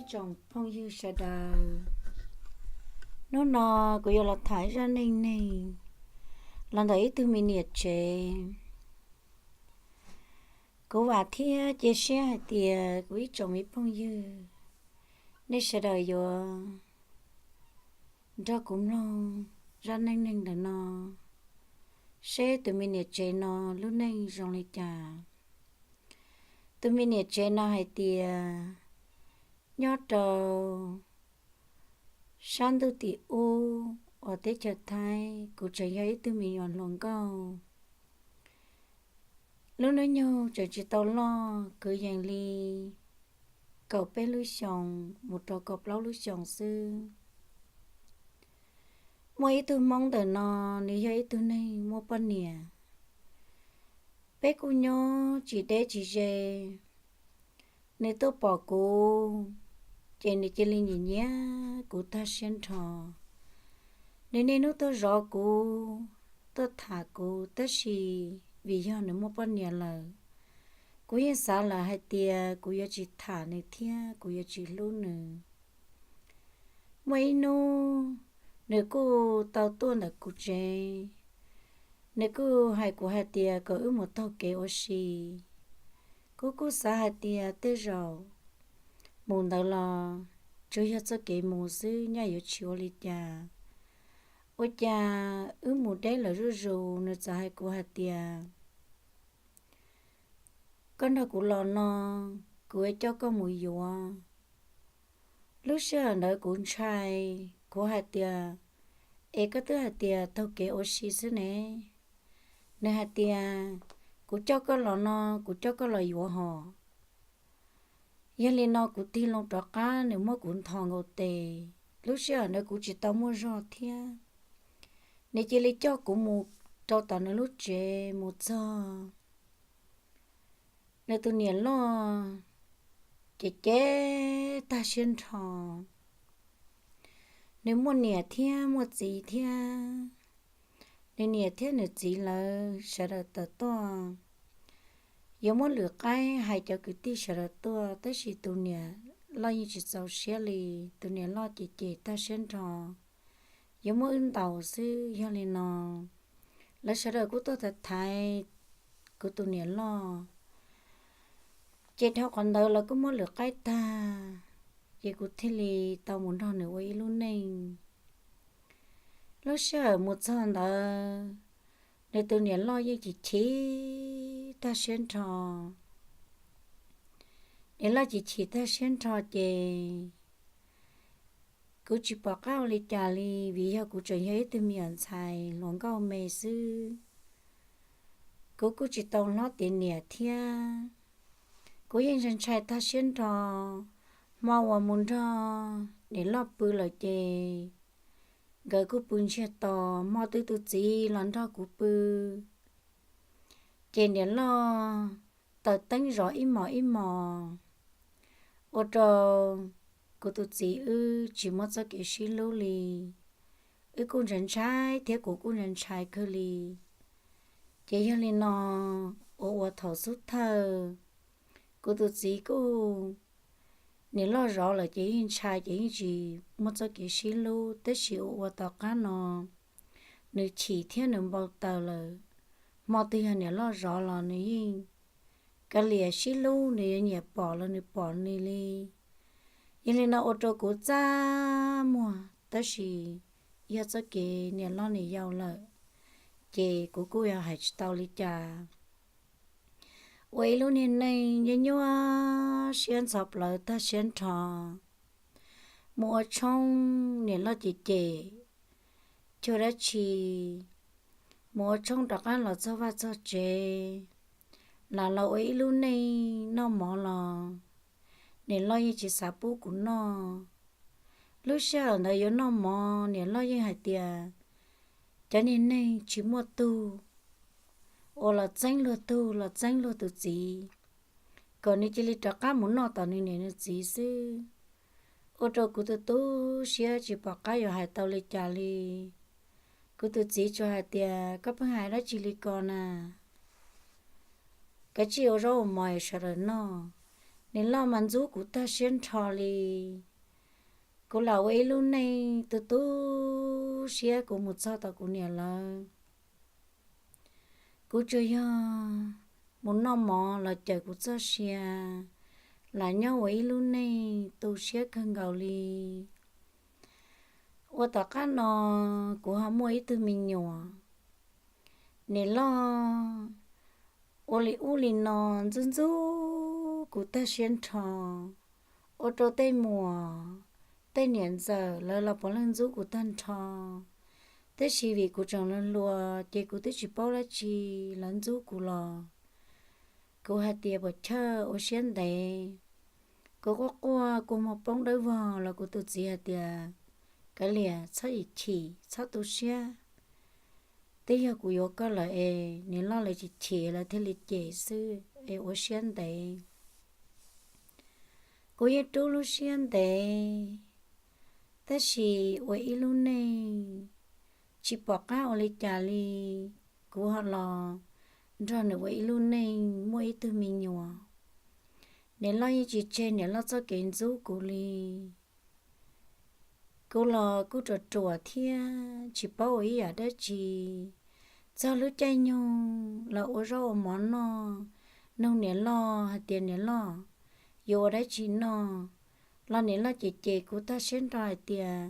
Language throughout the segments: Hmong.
Tsoom phooj ywg sawv daws, hnub no kuv yuav los tham zaj neej neeg los ntawm ib tug me niam tsev. Kuv vam thiab cia siab hais tias kuv ib tsoom me phooj ywg, nej sawv daws yuav nrog kuv mloog zaj neej neeg ntawm no, seb tus me niam tsev no lub neej zoo li cas. Tus me niam tsev no hais tias nyob rau sab ntuj tim ub uas teb chaws Thaib, kuv tseem yog ib tug me nyuam hluas nkauj. Lub hnub nyoog tseem tsis tau loj, kwv yees li kaum peb lub xyoos mus rau kaum plaub lub xyoos xwb. Muaj ib tug Hmoob ntawm no, nws yog ib tug neeg muaj poj niam. Peb kuj nyob tsis deb tsis ze, nws tuaj pom kuv, ces nws cia li nyiam nyiam kuv tag siab nrho. Nws niaj hnub tuaj zov kuv, tuaj tham kuv, tab sis vim yog nws muaj poj niam lawm, kuv yeej xav lawm hais tias kuv yuav tsis tham nws thiab kuv yuav tsis hlub nws. Muaj ib hnub nws kuj tau tuaj ntawm kuv tsev, nws kuj hais kuv hais tias kom wb mus taug kev ua si. Kuv kuj xav hais tias tej zaum mus ntawd los tsuas yog txoj kev mus xwb, nyaj yuav tsis ua li cas. Ua cas wb mus deb lawm zuj zus, nws txawm hais kuv hais tias, koj nrog kuv los no, kuv yuav coj koj mus yuav. Lub sij hawm ntawd kuv ntshai, kuv hais tias, es koj twb hais tias taug kev ua si xwb ne. Nws hais tias, kuv coj koj los no, kuv coj koj los yuav hos. Yog li no kuv tig loo rov qab, nws muab kuv nthos nkaus tes. Lub sij hawm ntawd kuv tsis tau muaj zog thiab, nws cia li coj kuv mus rau tom nws lub tsev, mus txog nws tus niam loj ces cem tag siab nrho. Nws muaj niam thiab muaj txiv thiab, nws niam thiab nws txiv lawv sawv daws tawm tuaj, yuav muab lwm qaib hais cov kwv tij sawv daws tuaj, tab sis tus niam loj yeej tsis txaus siab li. Tus niam loj ces cem tag siab nrho, yuav muab wb ntaus xwb. Yog li no lawv sawv daws kuj tuaj thaiv thaiv kuv tus niam loj, ces dhau qhov ntawd lawv kuj muab lwm qaib tag, ces kuv thiaj li tau mus nrog nws ua ib lub neej. Lub sij hawm mus txog ntawd, nws tus niam loj yeej chim chim tag siab nrho. Niam loj chim chim tag siab nrho ces kuv tsis pom qab ua li cas li, vim yog kuv tseem yog ib tug me nyuam ntxhais hluas nkauj me xwb. Kuv kuj tsis tau hlob tiav niam thiab. Kuv yeej ntshai ntshai tag siab nrho. Hmo uas mus nrog niam loj pw lawm ces nkawd kuj pw ntsiag to, hmo twg tus txiv los nrog kuv pw ces niam loj taws teeb zov ib hmos ib hmos, ua rau kuv tus txiv wb tsis muaj txoj kev sib hlub li. Wb kuj ntshai ntshai thiab kuv kuj ntshai ntshai kawg li. Ces yog li no, ua ua thaum xub thawj, kuv tus txiv kuj, niam loj zov lawm ces yeej ntshai ces yeej tsis muaj txoj kev sib hlub, tab sis ua ua tom qab no nws chim thiab nws npau taws lawm. Hmo twg yog niam loj zov los nws yeej kav liam sib hlub, nws yuav nyiam pom los nws pom nws li. Yog li no ua rau kuv txaj muag, tab sis yog txoj kev niam loj niam yau lawm, ces kuv kuj yog hais tsis tau li cas. Ua ib lub niag neej nyuaj nyuaj siab ntxhov plawv tag siab nrho. Mus ua tshoob niam loj cem cem, cuag dab tsi. Mus ua tshoob rov qab los txog vaj txog tsev, lam los ua ib lub neej noj mov los niam loj yeej tsis xav pub kuv noj. Lub sij hawm ntawd yuav noj mov niam loj yeej hais tias cov niag neeg tsis muaj tug, uas los txeeb luag tug los txeeb luag tus txiv, kom nws cia li rov qab mus noj tom nws niam nws txiv xwb. Ua rau kuv tu tu siab tsis pom qab yuav hais tau li cas li. Kuv tus txiv tsuas hais tias, koj pheej hais dab tsi li ko na? Kav tsij ua zaub ua mov sawv daws noj. Niam loj mas ntxub kuv tag siab nrho li. Kuv lam ua ib lub neej tu tu siab kuv mus txog tom kuv niam lawv. Kuv tsuas yog mus noj mov los cawm kuv txoj sia, lam nyob ua ib lub neej tu siab kawg nkaus li. Ua tom qab no kuv ho muaj ib tug me nyuam. Niam loj ua li ub li no ntxub ntxub kuv tag siab nrho, ua rau tej muam tej niam ntxawm lawv los puav leej ntxub kuv tag nrho. Tab sis vim kuv tseem hluas hluas ces kuv twb tsis paub dab tsi, lawv ntxub kuv los kuv hais tias puas chawj ua siab ntev. Kuv quaj quaj kua muag poob dawb vog los kuv tus txiv hais tias, Kav liam, txhob yim chim, txhob tu siab. Twb yog kuv yuav koj lawm es niam loj lawv chim chim lawv thiaj li cem xwb es ua siab ntev. Kuv yeej rub lub siab ntev, tab sis ua ib lub neej tsis pom qab ua li cas li, kuv ho los nrog nws ua ib lub neej muaj ib tug me nyuam. Niam loj yeej tsis tseg niam loj txoj kev ntxub kuv li. Kuv los kuj ruam ruam thiab tsis paub ua ib yam dab tsi. Txog lub caij nyoog los ua zaub ua mov noj, nug niam loj hais tias niam loj yuav ua dab tsi noj, los niam loj cem cem kuv tag siab nrho hais tias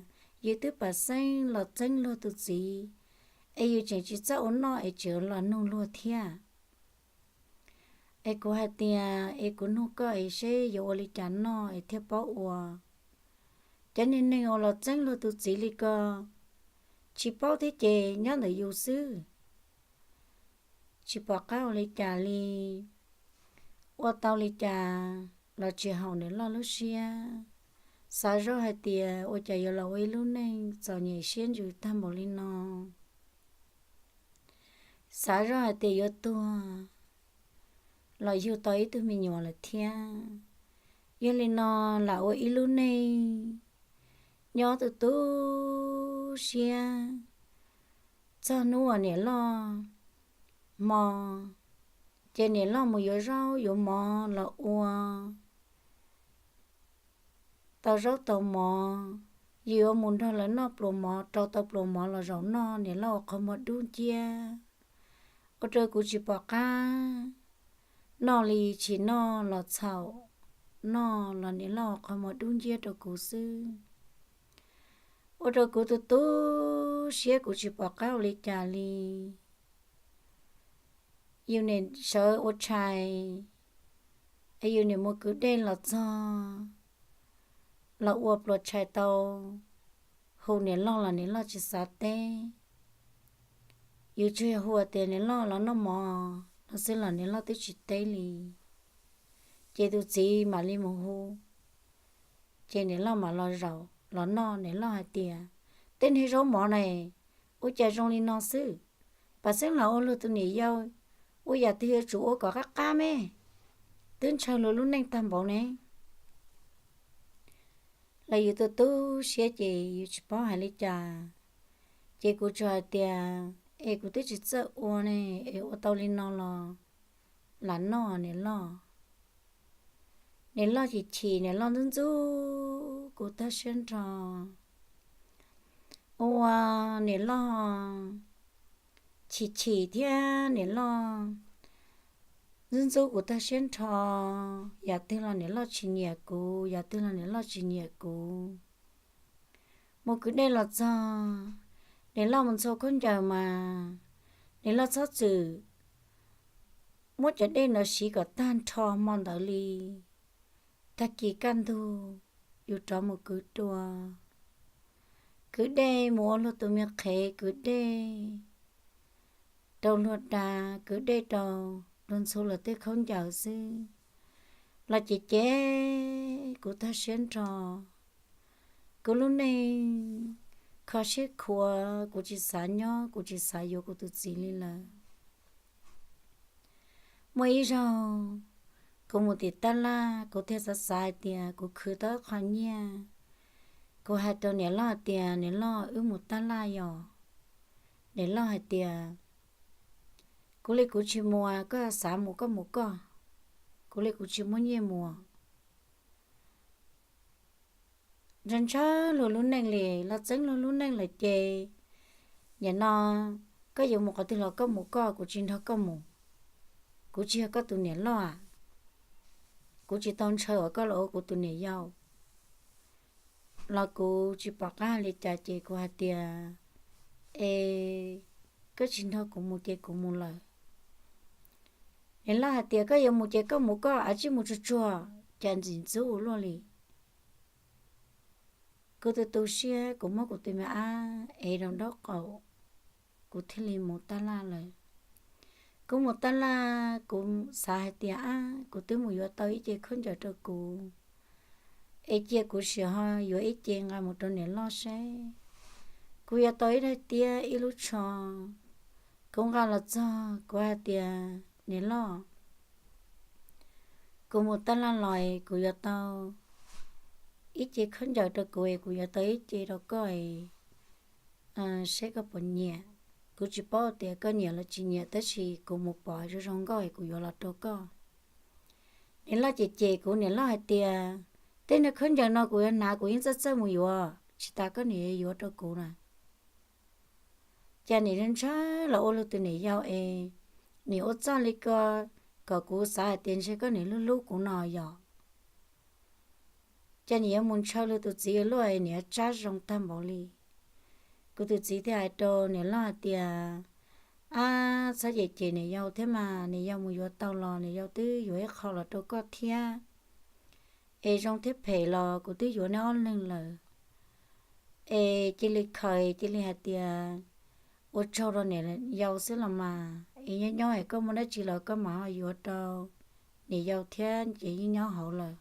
yus twb pam xeeb los txeeb luag tus txiv, es yus tseem tsis txawj ua noj es tseem los nug luag thiab. Es kuv hais tias es kuv nug koj es seb yuav ua li cas noj es thiaj paub ua. Cov niag neeg uas los txeeb luag tus txiv li ko, tsis paub thiab ces nyob ntawm yus xwb. Tsis pom qab ua li cas li, ua tau li cas los tsis haum niam loj lub siab. Xav zoj hais tias ua cas yuav los ua ib lub neej txom nyem siab ntsws tag npaum li no. Xav zoj hais tias yuav tuag los yug tau ib tug me nyuam lawm thiab. Yog li no lam ua ib lub neej nyob tu tu siab. Txog hnub uas niam loj hmo, ces niam loj mus yuav zaub yuav mov los ua tau zaub tau mov, yus yuav mus nrog lawv noj pluas mov, rau tau pluas mov los zaum noj, niam loj ua qhov muag dub nciab. Ua rau kuv tsis pom qab noj li, tsis noj los txhaum, noj los niam loj ua qhov muag dub nciab rau kuv xwb. Ua rau kuv tu tu siab, kuv tsis pom qab ua li cas li. Yus nim sawv ua tshais, es yus nim mus kwv dej los txog, los ua pluas tshais tau, hu niam loj los niam loj tsis xav teb. Yus tsuas yog hu tias niam loj los noj mov no xwb los niam loj twb tsis teb li. Ces tus txiv mam li mus hu, ces niam loj mam los zaum los noj. Niam loj hais tias, Tej niag zaub mov na, ua cas zoo li no xwb? Pam xeeb los ua luag tus niam yau, ua yam twg yuav tsum ua kom qab qab me, twb ntshaw luag lub neej tag npaum ne. Los yus tu tu siab ces yus tsis paub hais li cas. Ces kuv tsuas hais tias, Es kuv twb tsis txawj ua ne, es ua tau li no los lam noj niam loj. Niam loj chim chim, niam loj ntxub ntxub kuv tag siab nrho. Ua niam loj chim chim thiab niam loj ntxub ntxub kuv tag siab nrho. Yam twg los niam loj tsis nyiam kuv, yam twg los niam loj tsis nyiam kuv. Mus kwv dej los txog, niam loj mus ntxhua khaub ncaws mas niam loj txhob txwm muab cov dej ntawd siv kom tag nrho hmo ntawd li. Tag kis kaj ntug yus rov mus kwv dua. Kwv dej mus ua luag tus me qhev kwv dej rau luag da, kwv dej rau luag ntxhua luag tej khaub ncaws xwb. Los ces ces kuv tag siab nrho. Kuv lub neej kho siab khuav, kuv tsis xav nyob, kuv tsis xav yuav kuv tus txiv li lawm. Muaj ib zaug kuv mus tim tab laj, kuv thiaj xav xav hais tias kuv khwv tau qho nyiaj. Kuv hais rau niam loj hais tias, Niam loj, wb mus tab laj yom. Niam loj hais tias, Kuv li kuv tsis mus, koj xav mus koj mus koj, kuv li kuv tsis muaj nyiaj mus. ntshaw ntshaw luag lub neej li, los txeeb luag lub neej lawm ces nim no koj yuav mus qhov twg los koj mus koj, kuv tsis nrog koj mus. Kuv tsis yog koj tus niam loj, kuv tsis tau ntshaw uas koj los ua kuv tus niam yau. Los kuv tsis pom qab li cas ces kuv hais tias, es koj tsis nrog kuv mus ces kuv mus lawm. Niam loj hais tias koj yuav mus ces koj mus koj, av tsij mus tsuag tsuag, cas ntxim ntxub ua luaj li. Kuv tu tu siab, kuv muab kuv tus me ab ev rau nraub qaum, kuv thiaj li mus tab laj lawm. Kuv mus tab laj, kuv xav hais tias, ab, kuv twb mus yuav tau ib ce khaub ncaws rau kuv, es cia kuv sim ho yuav ib ce nqa mus rau niam loj seb kuv yuav tau ib daim tiab ib lub tsho. Kuv nqa los txog kuv hais tias, niam loj, kuv mus tab laj los kuv yuav tau ib ce khaub ncaws rau kuv es kuv yuav tau ib ce rau koj, seb koj puas nyiam. Kuv tsis paub tias koj nyiam los tsis nyiam, tab sis kuv mus pom zoo zoo nkauj es kuv yuav los rau koj. Niam loj ces cem kuv, niam loj hais tias, tej niag khaub ncaws no kuv yuav hnav kuv yeej txawj txawj mus yuav, tsis tas koj niam yuav rau kuv na. Cas nim ntshaw los ua luag tus niam yau es nim ua txoj li ko, kom kuv xav hais tias ntshe koj niam hlub hlub kuv no yom. Cas nim yuav mus ntshaw luag tus txiv ua luaj es nim yuav tsab zoo tag npaum li. Kuv tus txiv thiaj hais rau niam loj hais tias, ab, txhob cem cem niam yau thiab mas, niam yau mus yuav tau los niam yau twb yuav ib qho los rau koj thiab. Es zoo thiab phem los kuv twb yuav neb ob leeg lawm. Es cia li khaws, cia li hais tias ua tsaug rau niam yau xwb los mas, es nyob nyob es koj muaj dab tsi los koj mam ho yuav rau niam yau thiab ces yeej nyob hauv lawm.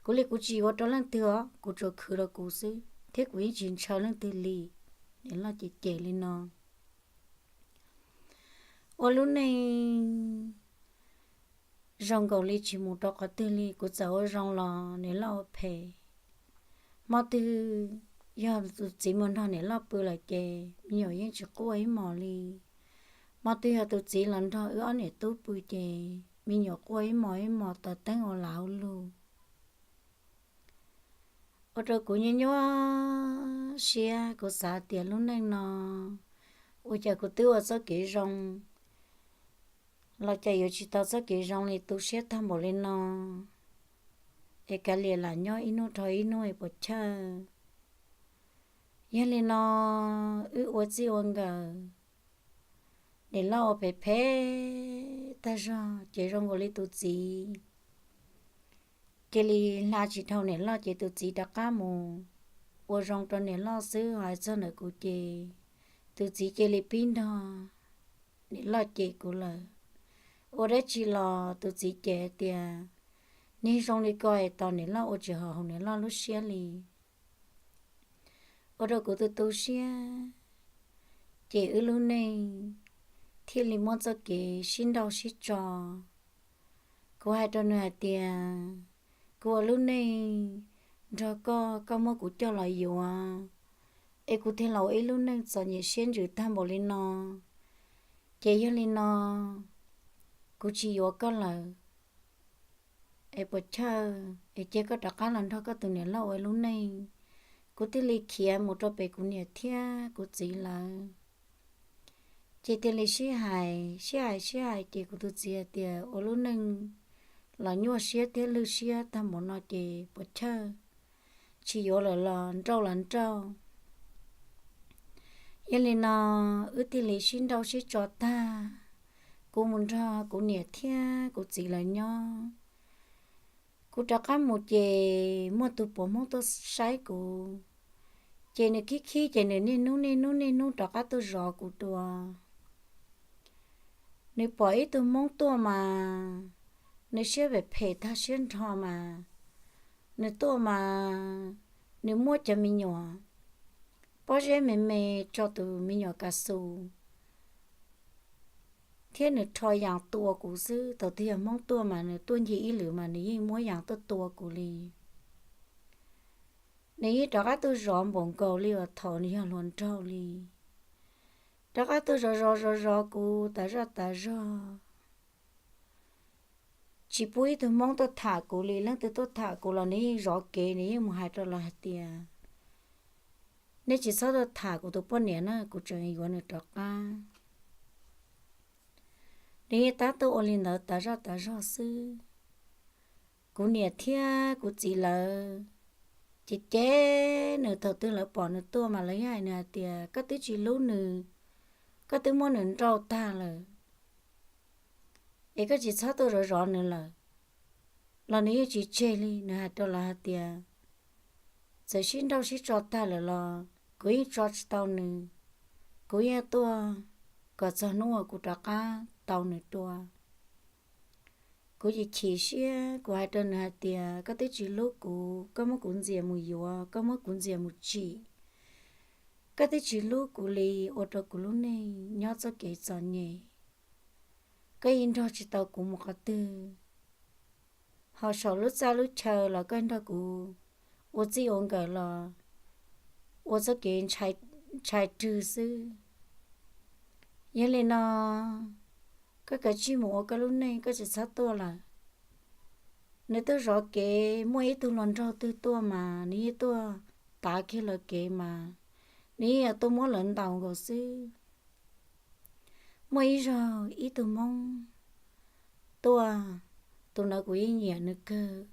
Kuv li kuv tsis yuav rau leej twg os, kuv tsuas khwv rau kuv xwb thiab kuv yeej tsis ntshaw leej twg li. Niam loj ces cem li no. Ua lub neej zoo nkaus li tsis mus rau qhov twg li, kuv txawm ua zoo los niam loj ua phem. Hmo twg yog tus txiv mus nrog niam loj pw lawm ces me nyuam yeej tsis quaj ib hmos li. Hmo twg yog tus txiv los nrog wb ob niam tub pw ces me nyuam quaj ib hmos ib hmos taws teeb ua lav ua lug. Ua rau kuv nyuaj nyuaj siab, kuv xav tias lub neej no ua cas kuv twb ua txoj kev zoo los cas yuav tsis tau txoj kev zoo li, tu siab tag npaum li no, es kav liam lam nyob ib hnub dhau ib hnub es puas chawj. Yog li no wb ua txij ua nkawm, niam loj ua phem phem tag zog ces zoo nkaus li tus txiv cia li hla tsis dhau niam loj ces tus txiv rov qab mus ua zoo rau niam loj xwb, hais txog ntawm kuv ces tus txiv cia li pib nrog niam loj cem kuv lawm. Ua dab tsi los tus txiv cem tias, niag zoo li ko es tos niam loj ua tsis haum niam loj lub siab li. Ua rau kuv tu tu siab, ces wb lub neej thiaj li muab txoj kev sib nrauj sib tso. Kuv hais rau nws hais tias, kuv ua lub neej nrog koj, koj muab kuv coj los yuav, es kuv thiaj los ua ib lub neej txom nyem siab ntsws tag npaum li no. Ces yog li no, kuv tsis yuav koj lawm, es puas chawj, es cia koj rov qab los nrog koj tus niam loj ua lub neej. Kuv thiaj li khiav mus rau pem kuv niam thiab kuv txiv lawv. Ces thiaj li sib hais sib hais sib hais ces kuv tus txiv hais tias, ua lub neej los nyuaj siab thiab lwj siab tag npaum no ces puas chawj, tsis yuav lawm los nrauj los nrauj. Yog li no, wb thiaj li sib nrauj sib tso tag, kuv mus nrog kuv niam thiab kuv txiv lawv nyob. Kuv rov qab mus ces muaj tus puas Hmoob tuaj saib kuv, ces nws khib khib ces nws niaj hnub niaj hnub niaj hnub rov qab tuaj zov kuv dua. Nws pom ib tug Hmoob tuaj mas nws siab phem phem tag siab nrho mas, nws tuaj mas nws muab cov me nyuam pob zeb me me tso tus me nyuam kav xus, thiab nws rho yas tua kuv xwb. Thaum twg yog Hmoob tuaj mas nws tuaj ncig ib lwm mas nws yeej muab yas tuaj tua kuv li. Nws yeej rov qab tuaj zov npaum nkaus li uas thaum nws yog hluas nraug li. Rov qab tuaj zov zov zov zov kuv tas zaj tas zog. tsis pub ib tug Hmoob tuaj tham kuv li. Leej twg tuaj tham kuv los nws yeej zov kev, nws yeej mus hais rau lawv hais tias, nej tsis txhob tuaj tham kuv tus poj niam na, kuv tseem yuav nws rov qab. Nws yeej tab tuaj ua li ntawd tas zaj tas zog xwb. Kuv niam thiab kuv txiv lawv ces cem nws, thaum twg lawv pom nws tuaj mas lawv yeej hais nws hais tias, koj twb tsis hlub nws, koj twb muab nws nrauj tag lawm, es koj tsis txhob tuaj zov zov nws lawm. Los nws yeej tsis tseg li, nws hais rau lawv hais tias, txawm sib nrauj sib tso tag lawm los kuv yeej tso tsis tau nws, kuv yeej tuaj kom txog hnub uas kuv rov qab tau nws dua. Kuv chim chim siab, kuv hais rau nws hais tias, koj twb tsis hlub kuv, koj muab kuv ntxias mus yuav, koj muab kuv ntxias mus tsim, koj twb tsis hlub kuv li, ua rau kuv lub neej nyob txoj kev txom nyem, koj yeej nrog tsis tau kuv mus qhov twg. Ho saum lub txaj lub chaw los koj nrog kuv ua txij ua nkawm los ua txoj kev ntshai rwg xwb. Yog li no, koj kav tsij mus ua koj lub neej, koj tsis txhob tuaj lawm. Nws tuaj zov kev, muaj ib tug hluas nraug twg tuaj mas nws yeej tuaj tav kiag lawv kev mas nws yeej yuav tuaj muab lawv ntaus nkaus xwb. Muaj ib zaug ib tug Hmoob tuaj, tus ntawd kuv yeej nyiam nws kawg,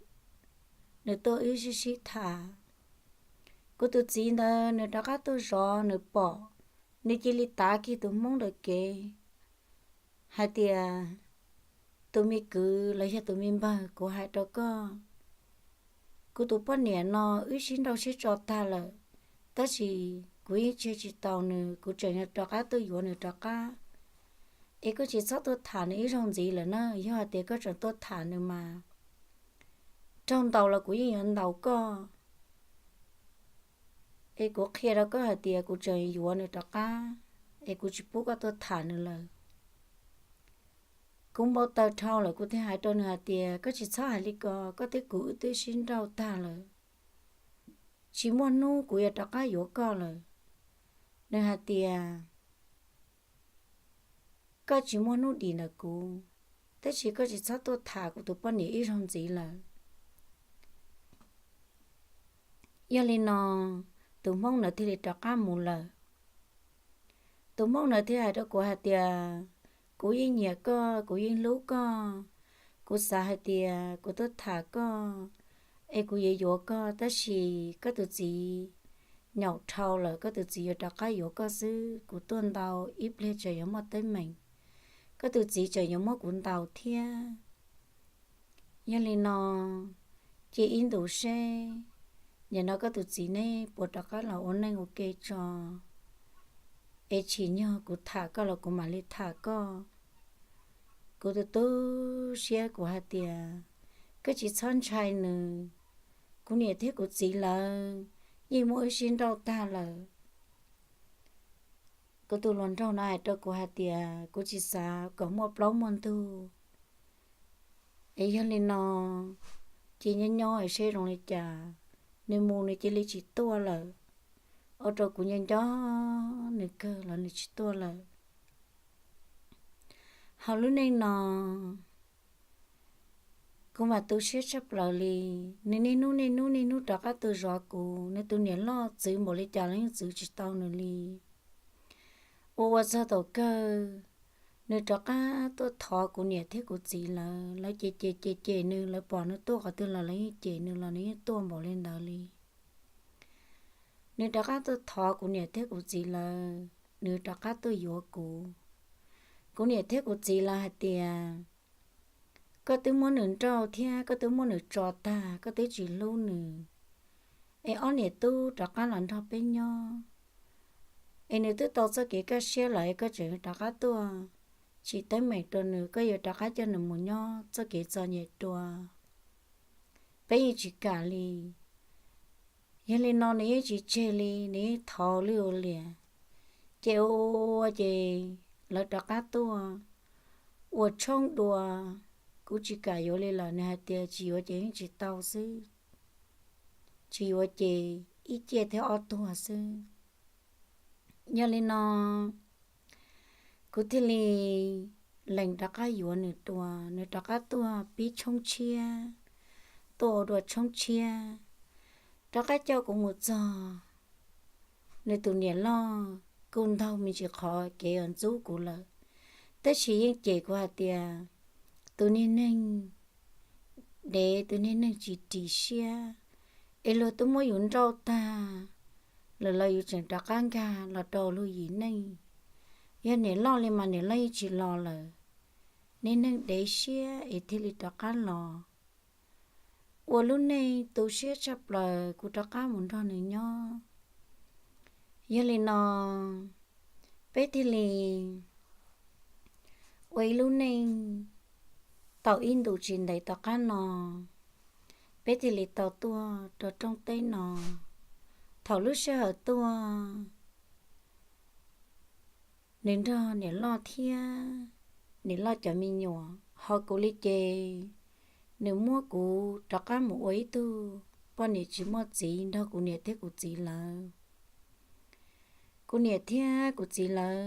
nws tuaj wb sib sib tham. Kuv tus txiv ntawd nws rov qab tuaj zov nws pom, nws cia li tav kiag tus Hmoob ntawd kev hais tias, tus me kwv los yog tus me npawg, kuv hais rau koj, kuv tus poj niam no wb sib nrauj sib tso tag lawm, tab sis kuv yeej tseg tsis tau nws, kuv tseem yuav rov qab tuaj yuav nws rov qab. Es koj tsis txhob tuaj tham nws ib zaug ntxiv lawm na, yog hais tias koj tseem tuaj tham nws mas raug ntaus los kuv yeej yuav ntaus koj. Es kuv qhia rau koj hais tias kuv tseem yuav nws rov qab, es kuv tsis pub koj tuaj tham nws lawm. Kuv npau taws dhau lawm, kuv thiaj hais rau nws hais tias, koj tsis txhob hais li ko, koj thiab kuv wb twb sib nrauj tag lawm, tsis muaj hnub kuv yuav rov qab yuav koj lawm. Nws hais tias, koj tsis muaj hnub dim ntawm kuv, tab sis koj tsis txhob tuaj tham kuv tus poj niam ib zaug ntxiv lawm. Yog li no, tus Hmoob ntawd thiaj li rov qab mus lawm. Tus Hmoob ntawd thiaj hais rau kuv hais tias, kuv yeej nyiam koj, kuv yeej hlub koj, kuv xav hais tias kuv tuaj tham koj, es kuv yuav yuav koj, tab sis koj tus txiv nyaum dhau lawm, koj tus txiv yuav rov qab yuav koj xwb, kuv tuaj ntau ib pliag tseem yuav muaj teeb meem, koj tus txiv tseem yuav muab kuv ntaus thiab. Yog li no, cia ib ntus seb, nim no koj tus txiv neb puas rov qab los ua neej ua ke tso, es tsim nyog kuv tham koj los kuv mam li tham koj. Kuv tu tu siab, kuv hais tias, koj tsis txhob ntshai nws, kuv niam thiab kuv txiv lawv yeej muab wb sib nrauj tag lawm. Kuv tus hluas nraug no hais rau kuv hais tias, kuv tsis xav kom muaj plaub muaj ntug, es yog li no, cia nyob nyob es seb zoo li cas. Nws mus nws cia li tsis tuaj lawm, ua rau kuv nco nco nws kawg los nws tsis tuaj lawm. Hauv lub neej no, kuv mam tu siab tshaj plaws li. Nws niaj hnub niaj hnub niaj hnub rov qab tuaj zov kuv, nws tus niam loj txwv npaum li cas los yeej txwv tsis tau nws li. Ua ua txog thaum kawg, nws rov qab tuaj thov kuv niam thiab kuv txiv lawv, lawv ces cem cem cem nws, lawv pom nws tuaj qhov twg los lawv yeej cem nws los nws yeej tuaj npaum li ntawd li. Nws rov qab tuaj thov kuv niam thiab kuv txiv lawv, nws rov qab tuaj yuav kuv. Kuv niam thiab kuv txiv lawv hais tias, koj twb muab nws nrauj thiab koj twb muab nws tso tag, koj twb tsis hlub nws, es ob niam tub rov qab los nrog peb nyob, es nws twb tau txoj kev kaj siab lawm es koj tseem rov qab tuaj tsim teeb meem rau nws, koj yuav rov qab coj nws mus nyob txoj kev txom nyem dua, peb yeej tsis kam li. Yog li no nws yeej tsis tseg li, nws yeej thov lwj ua liam. Ces ua ua ces lawv rov qab tuaj ua tshoob dua, kuv tsis kam yuav li lawm, nws hais tias tsis yuav ces yeej tsis tau xwb, tsis yuav ces ib ciaj thiab ob tuag xwb. Yog li no, kuv thiaj li lees rov qab yuav nws dua, nws rov qab tuaj pib tshoob tshiab, tuaj ua dua tshoob tshiab, rov qab coj kuv mus txog nws tus niam loj, kuj ntaug me ntsis qhov kev uas ntxub kuv lawm. Tab sis yeej cem kuv hais tias tus niag neeg dev, tus niag neeg tsis ris siab, es luag twb muab yus nrauj tag lawm los yus tseem rov qab nkag los rau luag yim neej. Yog niam loj li mas niam loj yeej tsis los lawm, niag neeg dev siab es thiaj li rov qab los. Ua lub neej tu siab tshaj plaws kuv rov qab mus nrog nws nyob. Yog li no, peb thiaj li ua ib lub neej tau ib ntus tsis ntev tom qab no, peb thiaj li tau tuaj rau rooj teb no. Thaum lub sij hawm tuaj, nws nrog niam loj thiab niam loj cov me nyuam, ho kuv li ces nws muab kuv rov qab mus ua ib tug poj niam tsis muaj txiv nrog kuv niam thiab kuv txiv lawv. Kuv niam thiab kuv txiv lawv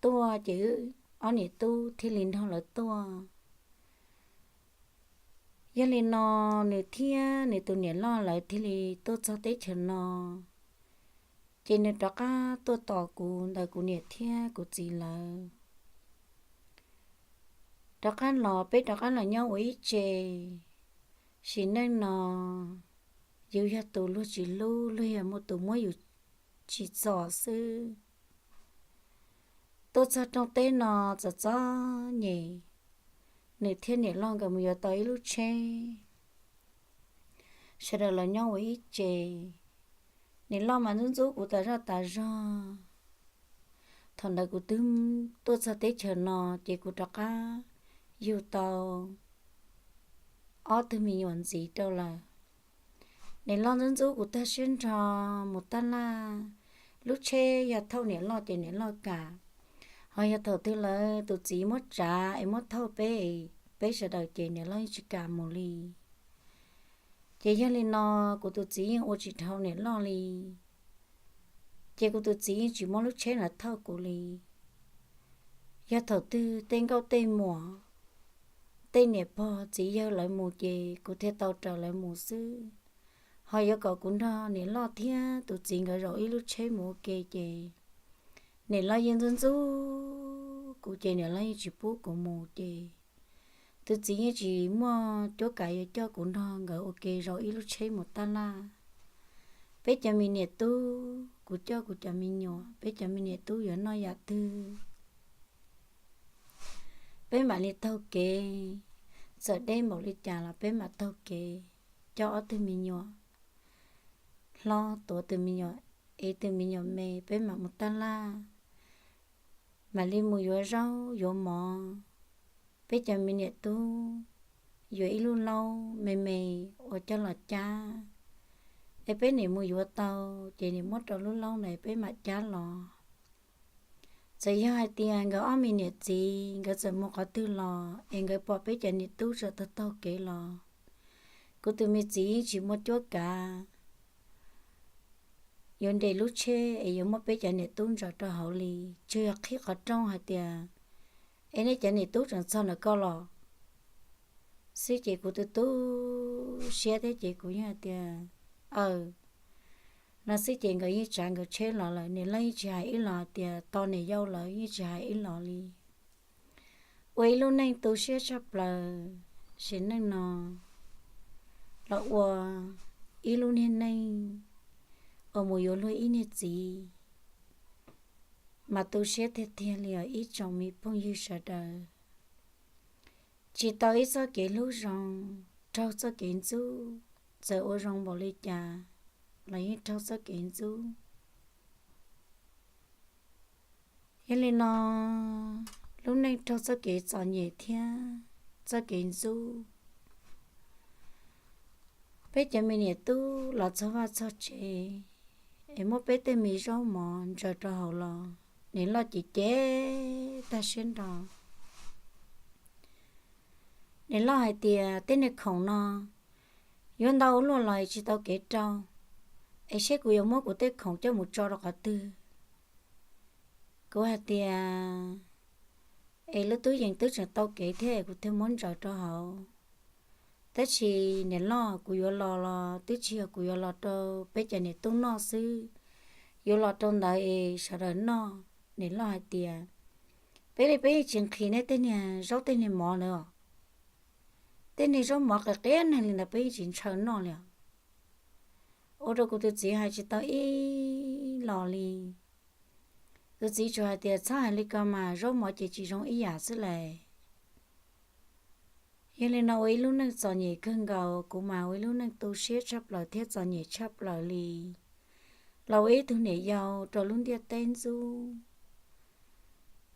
tuaj ces wb ob niam tub thiaj li nrog lawv tuaj. Yog li no, nws thiab nws tus niam loj lawv thiaj li tuaj txog teb chaws no, ces nws rov qab tuaj tos kuv ntawm kuv niam thiab kuv txiv lawv. Rov qab los, peb rov qab los nyob ua ib tse. Sim neej no yus yog tus luag tsis hlub, luag yog tus muab yus tsim txom xwb. Tuaj txog rooj teb no txom txom nyem, nws thiab niam loj nkawd mus yuav tau ib lub tsheb, sawv daws los nyob ua ib tse. Niam loj mas ntxub ntxub kuv tas zog tas zog. Thaum ntawd kuv twb tuaj txog teb chaws no ces kuv rov qab yug tau ob tug me nyuam ntxiv rau lawm. Niam loj ntxub ntxub kuv tag siab nrho mus tab laj. Lub tsheb yog thauj niam loj ces niam loj kam, ho yog thaum twg lawv tus txiv muab tsav es muab thauj peb, peb sawv daws ces niam loj yeej tsis kam mus li. Ces yog li no, kuv tus txiv yeej ua tsis dhau niam loj li. Ces kuv tus txiv yeej tsis muab lub tsheb no thauj kuv li. Yog thaum twg tej nkauj tej muam, tej niam pog txiv yawg lawv mus ces kuv thiaj tau raws lawv mus xwb. Ho yuav kom kuv nrog niam loj thiab tus txiv nkawd zaum ib lub tsheb mus ua ke ces niam loj yeej ntxub ntxub kuv ces niam loj yeej tsis pub kuv mus ces tus txiv yeej tsis muaj cuab kav yuav coj kuv nrog nkawd ua ke zaum ib lub tsheb mus tab laj. Peb cov me niam tub, kuv coj kuv cov me nyuam, peb cov me niam tub yuav noj yam twg, peb mam li taug kev, txawm deb npaum li cas los peb mam taug kev, coj ob tug me nyuam hlob, tuav tus me nyuam, ev tus me nyuam me, peb mam mus tab laj, mam li mus yuav zaub yuav mov. Peb cov me niam tub yuav ib lub laub me me uas coj los cab, es peb niam mus yuav tau, ces niam muab rau lub laub na peb mam cab los. Txawm yog hais tias nkawd ob me niam txiv nkawd txawm mus qhov twg los es nkawd pom peb cov niam tub tseem taug taug kev los, kuv tus me txiv yeej tsis muaj cuab kav yuav nres lub tsheb es yuav muab peb cov niam tub ntsaws rau hauv li. Tsuas yog qhib qhov rooj hais tias, es nej cov niam tub tseem txog ntawm ko los xwb ces kuv tu tu siab thiab ces kuv yeej hais tias, aw, no xwb ces nkawd yeej tsav nkawd tsheb los lawm. Niam loj yeej tsis hais ib los tias tos niam yau lawm, yeej tsis hais ib los li. Ua ib lub neej tu siab tshaj plaws, sim neej no los ua ib lub niag neej uas mus yuav luag ib niag txiv, mas tu siab tiag tiag li os ib tsoom me phooj ywg sawv daws. Tsis tau ib txoj kev hlub zoo, raug txoj kev ntxub, txawm ua zoo npaum li cas los yeej raug txoj kev ntxub. Yog li no, lub neej raug txoj kev txom nyem thiab txoj kev ntxub. Peb cov me niam tub los txog vaj txog tsev es muab peb tej me zaub mov ntsaws rau hauv los, niam loj ces cem tag siab nrho. Niam loj hais tias tej niag khoom no yuav ntau ua luaj los tsis tau kev rau, es seb kuv yuav muab kuv tej khoom coj mus tso rau qhov twg. Kuv hais tias, es lub tub yees twb tseem tau kev thiab es kuv thiaj muab ntsaws rau hauv. Tab sis niam loj, kuv yuav los los twb tsis yog kuv yuav los rau peb cov niam tub noj xwb, yuav los rau ntawd es sawv daws noj. Niam loj hais tias, peb li peb yeej tsis nqhis nej tej niag zaub tej niag mov lawm os. Tej niag zaub mov qis qiab neeg li ntawd peb yeej tsis ntshaw noj li os. Ua rau kuv tus txiv hais tsis tau ib los li. Tus txiv tsuas hais tias, txhob hais li ko mas, zaub mov ces tsis zoo ib yam xwb las. Yog li no ua ib lub neej txom nyem kawg nkaus, kuv mas ua ib lub neej tu siab tshaj plaws thiab txom nyem tshaj plaws li. Los ua ib tug niam yau rau lub ntiaj teb ntxub.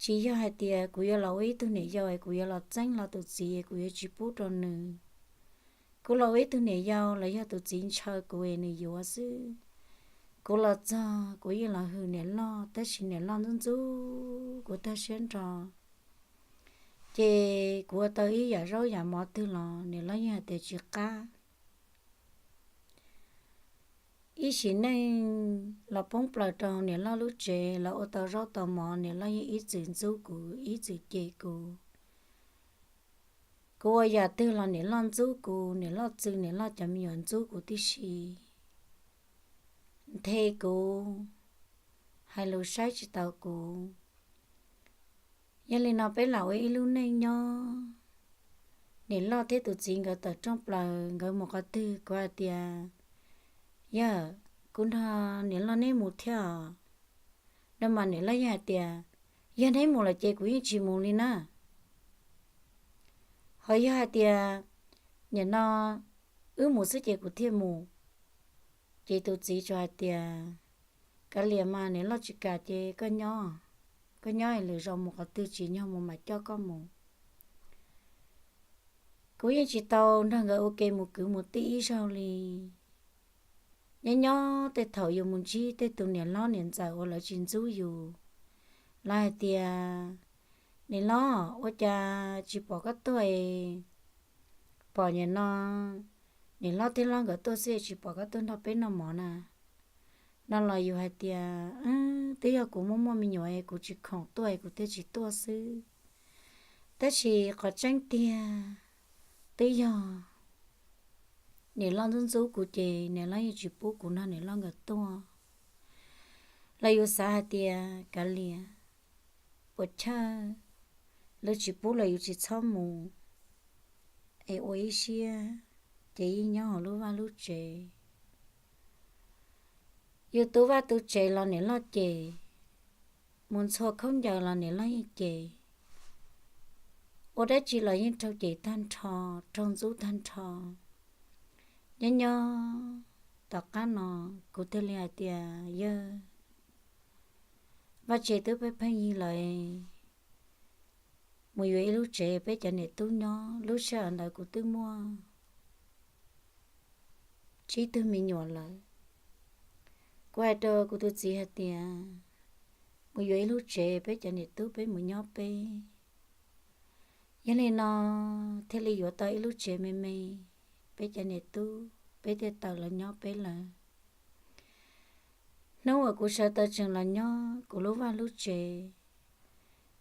Tsis yog hais tias kuv yuav los ua ib tug niam yau es kuv yuav los txeeb hlo tus txiv es kuv yuav tsis pub rau nws. Kuv los ua ib tug niam yau los yog tus txiv ntshaw kuv es nws yuav xwb. Kuv los txog kuv yeej los hwm niam loj, tab sis niam loj ntxub ntxub kuv tag siab nrho. Ces kuv ua tau ib yam zaub yam mov twg los niam loj yeej hais tias tsis qab. Ib sim neej los poob plaws rau niam loj lub tsev, los ua tau zaub tau mov, niam loj yeej ib txwm ntxub kuv, ib txwm cem kuv. Kuv ua yam twg los niam loj ntxub kuv, niam loj txw niam loj cov me nyuam ntxub kuv tib si, nthe kuv, hais lus saib tsis taus kuv. Yog li no peb lam ua ib lub neej nyob. Niam loj thiab tus txiv nkawd tawm rooj plaws, nkawd mus qhov twg kuv hais tias, yog kuv nrog niam loj neb mus thiab os. No mas niam loj yeej hais tias, yog neb mus lawm ces kuv yeej tsis mus li na. Ho yog hais tias, nim no wb mus xwb ces kuv thiaj mus. Ces tus txiv tsuas hais tias, kav liam mas, niam loj tsis kam ces koj nyob, koj nyob lwm zaus mus qhov twg tsim nyog mus mam coj koj mus. Kuv yeej tsis tau nrog nkawd ua ke mus kwv mus tij ib zaug li. Nyob nyob tej thaum yus mus ntsib tej tus niam hlob niam ntxawm uas lawv tsis ntxub yus, lawv hais tias, niam loj, ua cas tsis pom koj tuaj es pom nim no niam hlob thiab hlob nkawd tuaj xwb es tsis pom koj tuaj nrog peb noj mov na? No los yus hais tias, twb yog kuv muaj muaj me nyuam es kuv tsis khoom tuaj es kuv thiaj tsis tuaj xwb. Tab sis qhov tseeb tiag twb yog niam loj ntxub ntxub kuv ces niam loj yeej tsis pub kuv nrog niam loj nkawd tuaj. Los yus xav hais tias kav liam, puas chawj, lawv tsis pub los yus tsis txhob mus, es ua ib siab ces yeej nyob hauv lub vaj lub tsev. Yus tu vaj tu tsev los niam loj cem, mus ntxhua khaub ncaws los niam loj yeej cem, ua dab tsi los yeej raug cem tag nrho, raug ntxub tag nrho. Nyob nyob tom qab no kuv thiaj li hais tias, yawg, vaj tse twb pheej pheej yig lawm, mus yuav ib lub tsev peb cov niam tub nyob. Lub sij hawm ntawd kuv twb muaj tsib tug me nyuam lawm. Kuv hais rau kuv tus txiv hais tias, mus yuav ib lub tsev peb cov niam tub peb mus nyob peb. Yog li no thiaj li yuav tau ib lub tsev me me, peb cov niam tub peb thiaj tawm los nyob peb lawm. Hnub uas kuv sawv tau tseem los nyob kuv lub vaj lub tsev,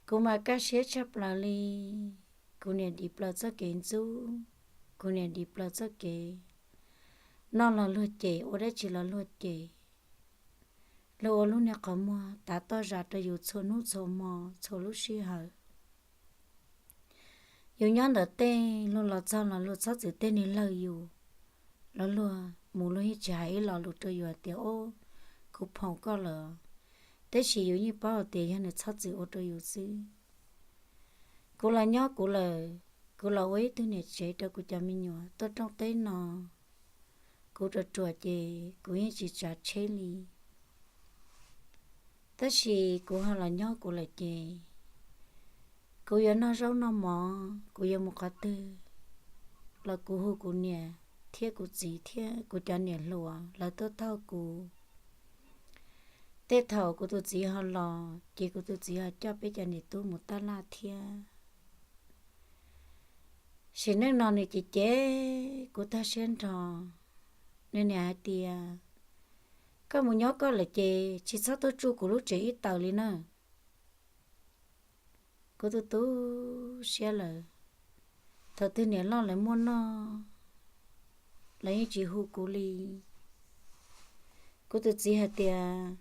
kuv mas kaj siab tshaj plaws li. Kuv niam dim plaws txoj kev ntxub, kuv niam dim plaws txoj kev noj los luag cem, ua dab tsi los luag cem. Luag ua lub niag qhov muag tav toj zam rau yus txhua hnub txhua hmo txhua lub sij hawm. Yus nyob ntawm tej, luag los txog los luag txhob txwm tej niag lawg yus, los luag mus luag yeej tsis hais ib lo lus rau yus hais tias, o, kuv phoom koj lawm. Tab sis yus yeej paub hais tias yog nws txhob txwm ua rau yus xwb. Kuv los nyob kuv lawm, kuv los ua ib tug niam tsev rau kuv cov me nyuam tuaj rooj teb no. Kuv ruam ruam ces kuv yeej tsis tsav tsheb li. Tab sis kuv ho los nyob kuv lawm ces kuv yuav noj zaub noj mov, kuv yuav mus qhov twg los kuv hu kuv niam thiab kuv txiv thiab kuv cov niam hluas lawv tuaj thauj kuv. Tej thaum kuv tus txiv ho los ces kuv tus txiv ho coj peb cov niam tub mus taj laj thiab. Sim neej no nws cem cem kuv tag siab nrho. Nws niam hais tias, koj mus nyob koj lawm ces tsis txhob tuaj tsuj kuv lub tsev ib taws li na. Kuv tu tu siab lawm. Thaum twg niam loj lawv muaj noj, lawv yeej tsis hu kuv li. Kuv tus txiv hais tias,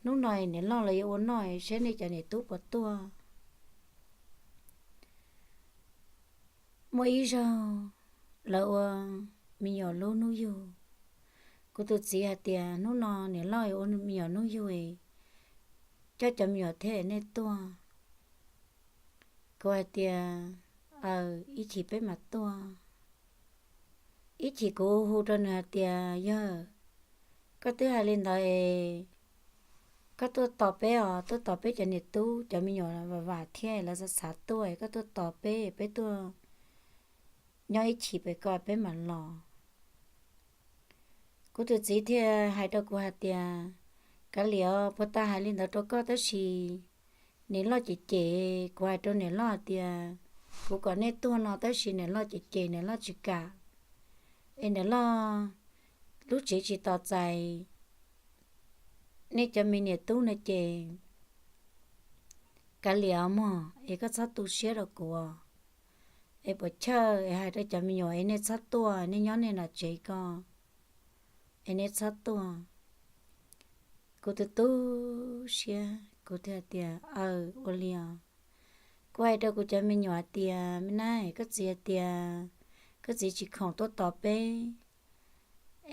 hnub no niam loj lawv yuav ua noj saib nej cov niam tub puas tuaj. Muaj ib zaug lawv ua me nyuam lub hnub yug. Kuv tus txiv hais tias, hnub no niam loj yuav ua me nyuam hnub yug, coj cov me nyuam thiab nej tuaj. Kuv hais tias, aw, ib chim peb mam tuaj. Ib chim kuv hu rau nws hais tias, yog koj twb hais li ntawd es koj tuaj tos peb os, tuaj tos peb cov niam tub cov me nyuam vam vam thiab lawv xav xav tuaj, koj tuaj tos peb, peb tuaj nyob ib chim pem ko peb mam los. Kuv tus txiv thiaj hais rau kuv hais tias, kav liam, puag ta hais li ntawd rau koj tab sis niam loj cem cem. Kuv hais rau niam loj hais tias, kuv kom nej tuaj no tab sis niam loj cem cem, niam loj tsis kam, es niam loj lub tsev tsis tos txais nej cov me niam tub no ces kav liam mog, es koj txhob tu siab rau kuv. Es puas chawj es hais rau cov me nyuam es nej txhob tuaj, nej nyob nej nram tsev ko, es nej txhob tuaj. Kuv tu tu siab, kuv thiaj tias, aw, ua li os. Kuv hais rau kuv cov me nyuam hais tias, me nab, koj txiv hais tias koj txiv tsis khoom tuaj tos peb,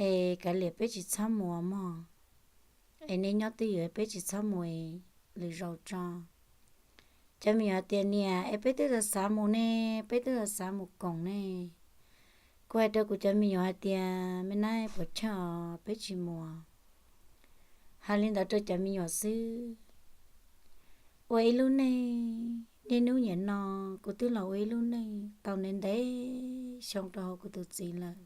es kav liam peb tsis txhob mus mog, es nej nyob twj ywm peb tsis txhob mus, lwm zaus tso. Cov me nyuam hais tias, niam, es peb twb xav xav mus ne, peb twb xav xav mus koom ne. Kuv hais rau kuv cov me nyuam hais tias, me nab, puas chawj os, peb tsis mus. Hais li ntawd rau cov me nyuam xwb. Ua ib lub neej, niaj hnub nim no kuv twb los ua ib lub neej tau ntev ntev xyoo rau hauv kuv tus txiv lawm.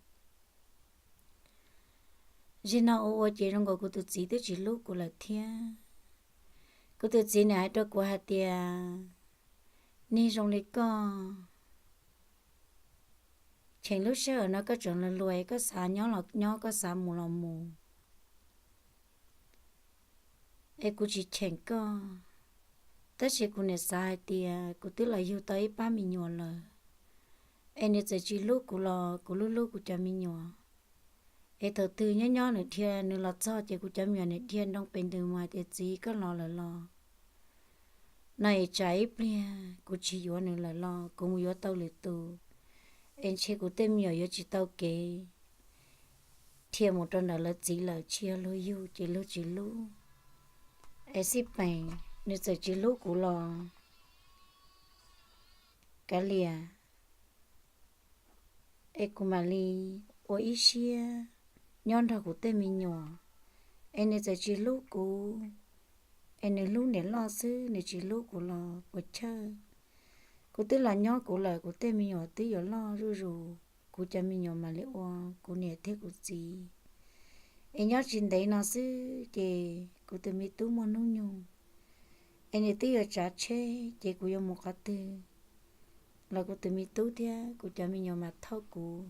Zaum no ua ua ces zoo nkaus kuv tus txiv twb tsis hlub kuv lawm thiab. Kuv tus txiv nws hais rau kuv hais tias, niag zoo li koj, cheem lub sij hawm no koj tseem luag luag, koj xav nyob los nyob, koj xav mus los mus, es kuv tsis cheem koj. Tab sis kuv niam xav hais tias kuv twb los yug tau ib pab me nyuam lawm, es nws txawm tsis hlub kuv los kuv hlub hlub kuv cov me nyuam. Es thaum twg nyob nyob nws dhia nws los txog ces kuv cov me nyuam nws dhia nroo pes ntws mus hais tias, txiv, koj los lawm los? No es tsam ib pliag kuv tsis yuav nws lawm los kuv mus yuav tau lwm tus, es ntshe kuv tej me nyuam yuav tsis tau kev dhia mus rau ntawm lawv txiv lawm, tsis yog luag yug ces luag tsis hlub. Es xij peem, nws txawm tsis hlub kuv los kav liam, es kuv mam li ua ib siab nyob nrog kuv tej me nyuam. Es nws txawm tsis hlub kuv, es nws hlub niam loj xwb, nws tsis hlub kuv los puas chawj. Kuv twb los nyob kuv lawm, kuv tej me nyuam twb yuav loj zuj zus, kuv cov me nyuam mam li ua kuv niam thiab kuv txiv. Es nyob tsis ntev no xwb ces kuv tus me tub muaj hnub nyoog, es nws twb yuav tsav tsheb, ces kuv yuav mus qhov twg los kuv tus me tub thiab kuv cov me nyuam mam thauj kuv.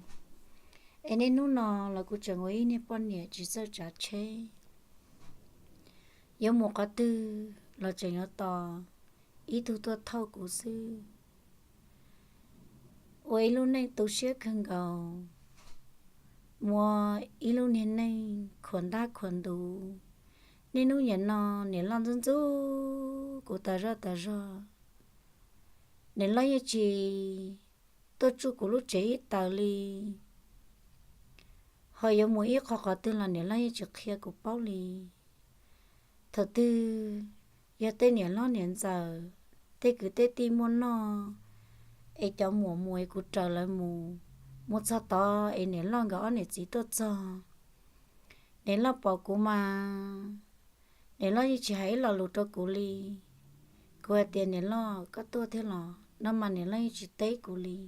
Es niaj hnub no los kuv tseem ua ib niag poj niam tsis txawj tsav tsheb. Yuav mus qhov twg los tseem yuav tos ib tug tuaj thauj kuv xwb. Ua ib lub neej tu siab kawg nkaus, muaj ib lub niag neej khuam ntab khuam ntuv. Niaj hnub nim no niam loj ntxub ntxub kuv tas zog tas zog. Niam loj yeej tsis tuaj tsuj kuv lub tsev ib taws li, ho yuav mus ib qho qhov twg los niam loj yeej tsis qhia kuv paub li. Thaum twg yog tej niam hlob niam ntxawm, tej kwv tej tij muaj noj, es cov muam mus es kuv raws lawv mus, mus txog tod es niam loj nkawd ob niam txiv tuaj txog, niam loj pom kuv mas niam loj yeej tsis hais ib lo lus rau kuv li. Kuv hais tias, niam loj, koj tuaj thiab los? No mas niam loj yeej tsis teb kuv li.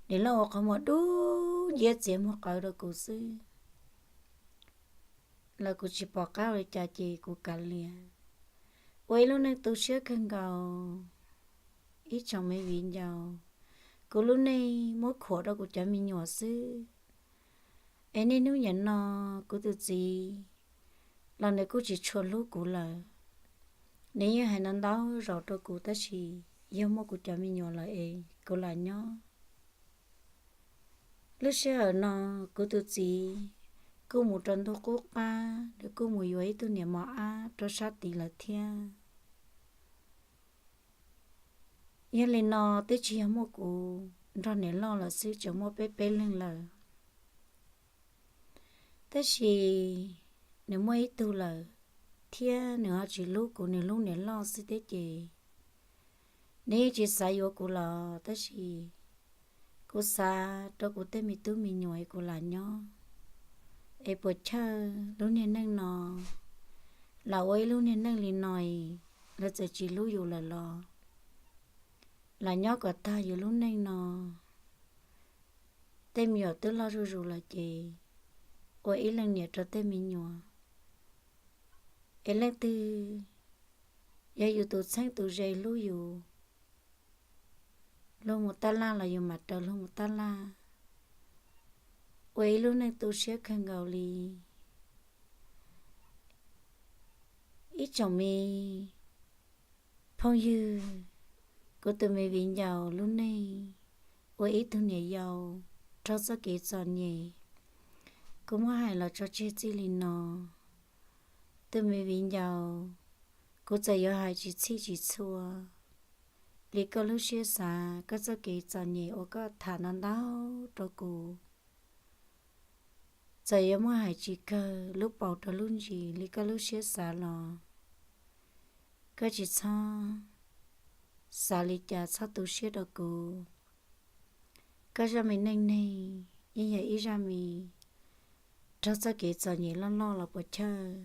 Niam loj ua qhov muag dub nciab txiav muag qawv rau kuv xwb, los kuv tsis pom qab ua li cas ces kuv kav liam. Ua ib lub neej tu siab kawg nkaus, ib tsoom me viv ncaus. Kuv lub neej muab khuam rau kuv cov me nyuam xwb. Es niaj hnub nim no kuv tus txiv los nws kuj tsis tshua hlub kuv lawm. Nws yeej hais ntau ntau zaus rau kuv tab sis yog muaj kuv cov me nyuam lawm es kuv lam nyob. Lub sij hawm no kuv tus txiv kuj mus rau ntuj qub qab, nws kuj mus yuav ib tug niam mos ab rau sab tid lawm thiab. Yog li no twb tsis yog muaj kuv nrog niam loj lawm xwb, tseem muaj peb peb leeg lawm. Tab sis nws muaj ib tug lawm thiab nws ho tsis hlub kuv, nws hlub niam loj xwb thiab ces nws yeej tsis xav yuav kuv los tab sis kuv xav rau kuv tej me tub me nyuam es kuv lam nyob. Es puas chawj lub niag neej no lam ua ib lub niag neej li no, lawv txawm tsis hlub yus lawm los lam nyob kom tag yus lub neej no. Tej me nyuam twb loj zuj zus lawm ces ua ib leej niam rau tej me nyuam. Es leej twg yog yus tus txheeb tus ze hlub yus, luag mus tab laj los yus mam raws luag mus tab laj. Ua ib lub neej tu siab kawg nkaus li. Ib tsoom me phooj ywg, kuv tus me viv ncaus lub neej ua ib tug niam yau raug txoj kev txom nyem, kuv muab hais los tso tseg txij li no. Tus me viv ncaus, kuv txawm yuav hais tsis txhij tsis txhua li koj lub siab xav, koj txoj kev txom nyem uas koj tham no ntau rau kuv, txawm yuav muab hais tsis kawg lub paus rau lub ntsis li koj lub siab xav los koj tsis txhob xav li cas, txhob tu siab rau kuv. Koj zaj me neej neeg yeej yog ib zaj me raug txoj kev txom nyem loj loj los puas chawj.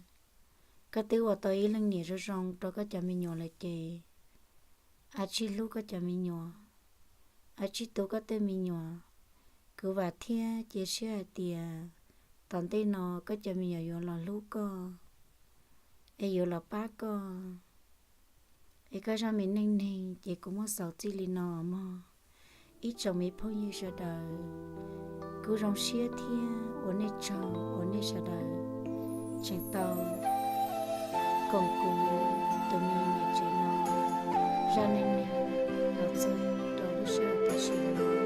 Koj twb ua tau ib leej niam zoo zoo rau koj cov me nyuam lawm ces ua tsij hlub koj cov me nyuam, ua tsij tu koj tej me nyuam. Kuv vam thiab cia siab hais tias tom ntej no koj cov me nyuam yuav los hlub koj, es yuav los pab koj. Es koj zaj me neej neeg ces kuv muab xaus txij li no mog. Ib tsoom me phooj ywg sawv daws, kuv zoo siab thiab ua nej tsaug uas nej sawv daws tseem tau koom kuv tus me niam tsev no zaj neej neeg los txog rau lub sij hawm tam sim no.